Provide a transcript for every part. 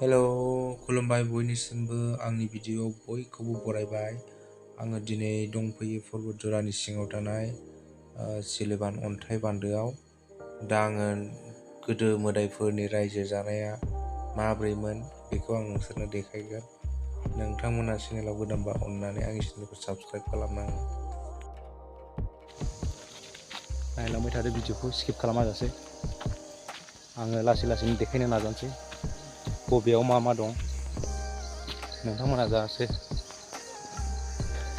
Hello खुलुमबाय बयनिसिमबो आंनि video बयखौबो बरायबाय। आङो दिनै दंफैयो पर्बतझरानि सिङाव थानाय सिलोबान अन्थाइ बान्दोआव। दा आङो गोदो मोदाइफोरनि रायजो जानाया माब्रैमोन बेखौ आं नोंसोरनो देखायगोन। नोंथांमोना चेनेलाव गोदानबा अननानै आंनि चेनेलखौ साबस्क्राइब खालामनांगौ। नायलांबाय थादो भिडिअखौ स्किप खालामाजासे। आङो लासै लासैनो देखायनो नाजानोसै बबेयाव मा दं। नोंथांमोना जाहाथे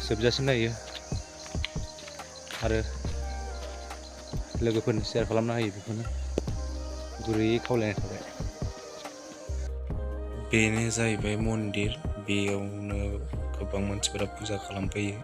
जोबजासिम नायो आरो लोगोफोरनो शेयार खालामना होयो, बेखौनो गुरैयै खावलायनाय थाबाय। बेनो जाहैबाय मन्दिर, बेयावनो गोबां मानसिफोरा फुजा खालामफैयो।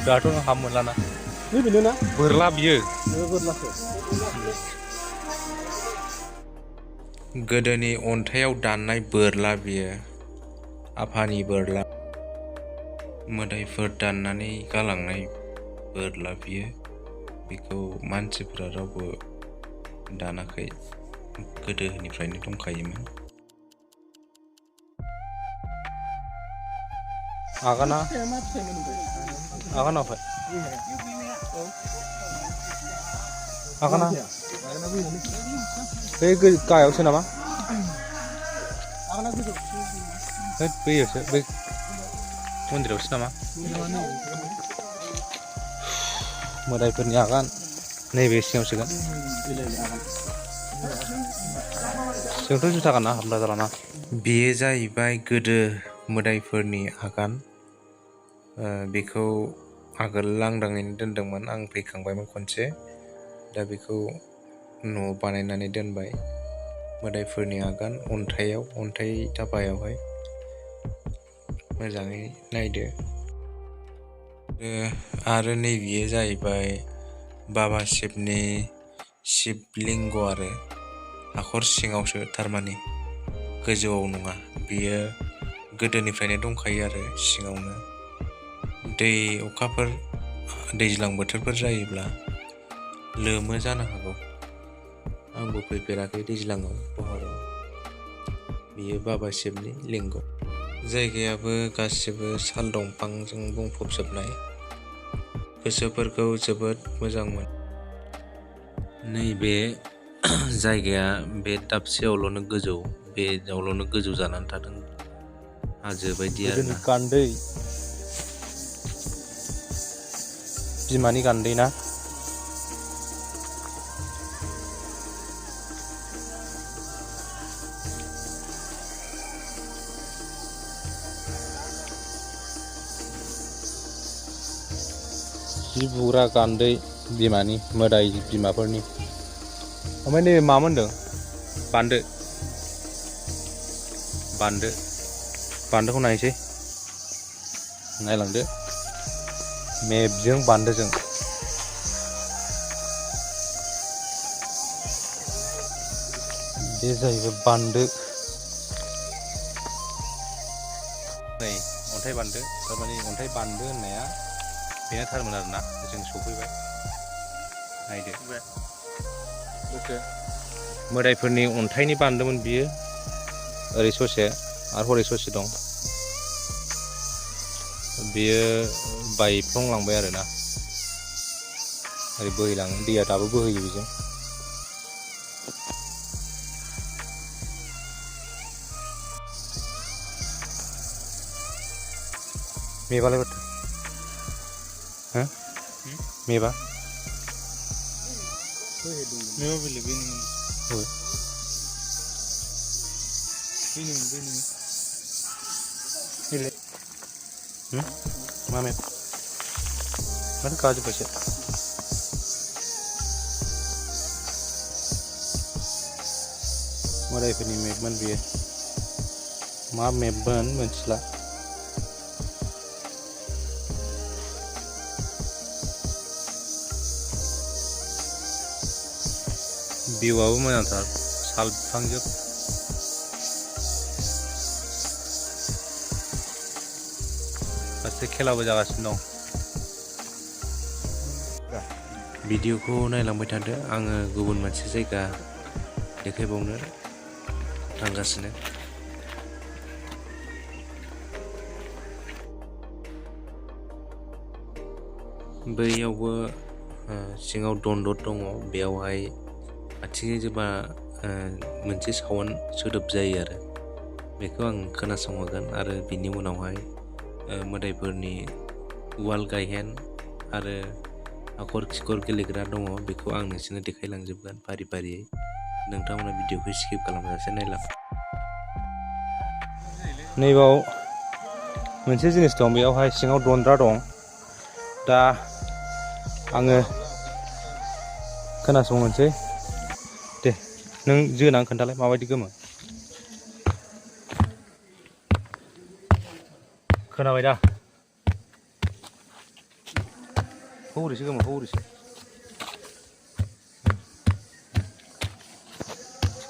दाथ' हाम मोनलाना बोरला बियो गोदोनि अन्थाइयाव दाननाय बोरला बियो, आफानि बोरला, मोदाइफोर दाननानै गालांनाय बोरला बियो। बेखौ मानसिफोरा रावबो दानाखै, गोदोनिफ्रायनो दंखायोमोन। आगाना बे गाहायावसो नामा? बैयावसो, बै मन्दिरावसो नामा? मोदाइफोरनि आगान नैबे सिङाव सोगोन। जोंथ' जुथा गानना हाबना जालाना। बेयो जाहैबाय गोदो मोदाइफोरनि आगान। बेखौ आगोल लांदाङैनो दोनदोंमोन, आं फैखांबायमोन खनसे। दा बेखौ न'आव बानायनानै दोनबाय। मोदाइफोरनि आगान अन्थाइ दाबायावहाय मोजाङै नायदो। आरो नैबेयो जाहैबाय बाबा शिबनि शिबलिंग आरो हाखर सिङावसो, थारमाने गोजौआव नङा। बियो गोदोनिफ्रायनो दंखायो आरो सिङावनो। अखाफोर दैज्लां बोथोरफोर जायोब्ला लोमो जानो हागौ। आंबो फैफेराखै दैज्लाङाव बहराव। बियो बाबा शिबनि लिंग। जायगायाबो गासिबो साल दंफांजों बुंफबजोबनाय। गोसोफोरखौ जोबोद मोजां मोनो। नैबे जायगाया बे दाबसेयावल'नो गोजौ, बेयावल'नो गोजौ जानानै थादों, हाजो बायदि गोदोनि आरोना। गान्दै, बिमानि गान्दै ना? जि बुग्रा गान्दै बिमानि, मोदाइ बिमाफोरनि। ओमफ्राय नैबे मा मोनदों? बान्दोखौ नायनोसै। नायलांदो मेपजों बान्दोजों। बे जाहैबाय बान्दो। नै अन्थाइ बान्दो, थारमाने अन्थाइ बान्दो होननाया बेनो थारमोन आरोना। जों सफैबाय, नायदो। मोदाइफोरनि अन्थाइनि बान्दोमोन बियो। ओरै ससे आरो हरै ससे दं। बेयो बायफ्लंलांबाय आरोना, ओरै बोहैलाङो, दैया दाबो बोहैयो बेजों। मेबालाय माथो? हो? मेबा? मेबा बेलेग मा मेप? माथो गाजोब्बायसो। मोदाइफोरनि मेपमोन बेयो। मा मेपमोन मोनथिला। भिउआबो मोजांथार साल बिफांजोब फारसे खेलाबो जागासिनो दं। भिडिअखौ नायलांबाय थादो आङो गुबुन मोनसे जायगा देखायबावनो थांगासिनो। बैयावबो सिङाव दन्दर दङ बेयावहाय आथिंजों जोबा मोनसे साउन्ड सोदोब जायो आरो बेखौ आं खोनासंहोगोन आरो बिनि उनावहाय मोदाइफोरनि उवाल गायहेन आरो हाखर खिखर गेलेग्रा दङ बेखौ आं नोंसोरनो देखायलांजोबगोन फारि फारियै। नोंथांमोना भिडिअखौ स्किप खालामाजासे नायलां। नैबाव मोनसे जिनिस दं बेयावहाय सिङाव दन्द्रा दं। दा आङो खोनासंनोसै दे नों जोनानै खोन्थालाय माबायदि गोमो खोनाबाय दा हौरैसो गोमो हौरैसो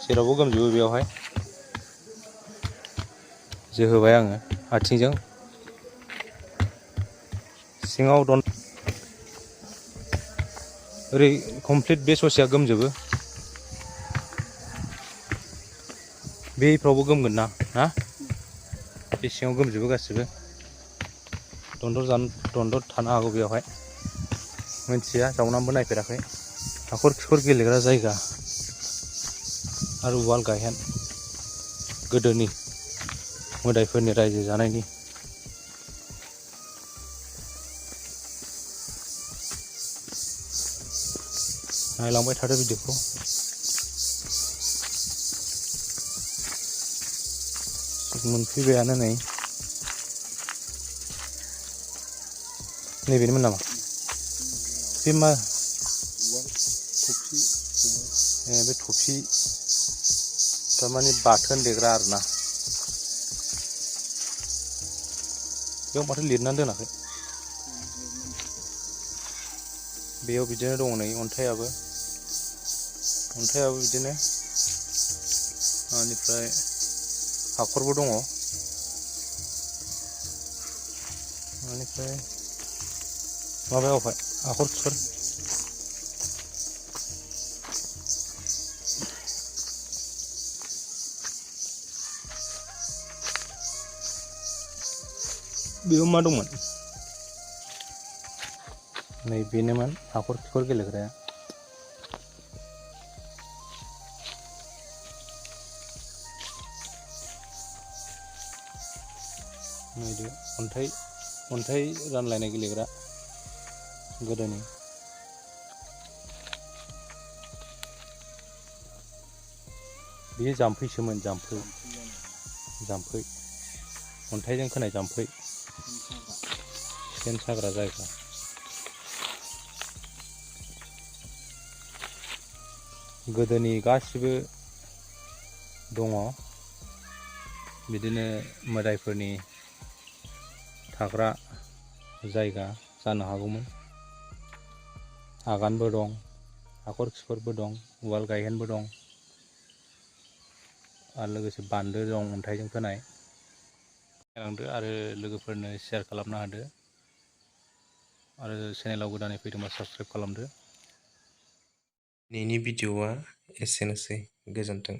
जेरावबो गोमजोबो बेयावहाय जोहोबाय आङो आथिंजों सिङाव दन ओरै कमप्लिट बे ससेया गोमजोबो बेफ्रावबो गोमगोन ना बे सिङाव गोमजोबो गासिबो दन्दर थानो हागौ बेयावहाय मिन्थिया जावनानैबो नायफेराखै हाखर खिखर गेलेग्रा जायगा आरो उवाल गायहेन गोदोनि मोदाइफोरनि रायजो जानायनि नायलांबाय थादो भिडिअखौ मोनफैबायानो नै नैबेनोमोन नामा बे मा बे थफि थारमाने बाथोन देग्रा आरोना बेयाव माथो लिरनानै दोनाखै बेयाव बिदिनो दङ नै अन्थाइआबो बिदिनो बेनिफ्राय हाखरबो दङ बेनिफ्राय माबायावहाय हाखर खिखर बेयाव मा दंमोन नै बेनोमोन हाखर खिखर गेलेग्राया नायदो अन्थाइ रानलायनाय गेलेग्रा गोदोनि बेयो जाम्फैसोमोन जाम्फै अन्थाइजों खोनाय जाम्फै सेन साग्रा जायगा गोदोनि गासिबो दङ बिदिनो मोदाइफोरनि थाग्रा जायगा जानो हागौमोन आगानबो दं हाखर खिखरबो दं उवाल गायहेनबो दं आरो लोगोसे बान्दो दं अन्थाइजों खोनाय नायलांदो आरो लोगोफोरनो शेयार खालामना होदो आरो चेनेलाव गोदानै फैदोंबा साबस्क्राइब खालामदो। दिनैनि भिडिअआ एसेनोसै गोजोन्थों।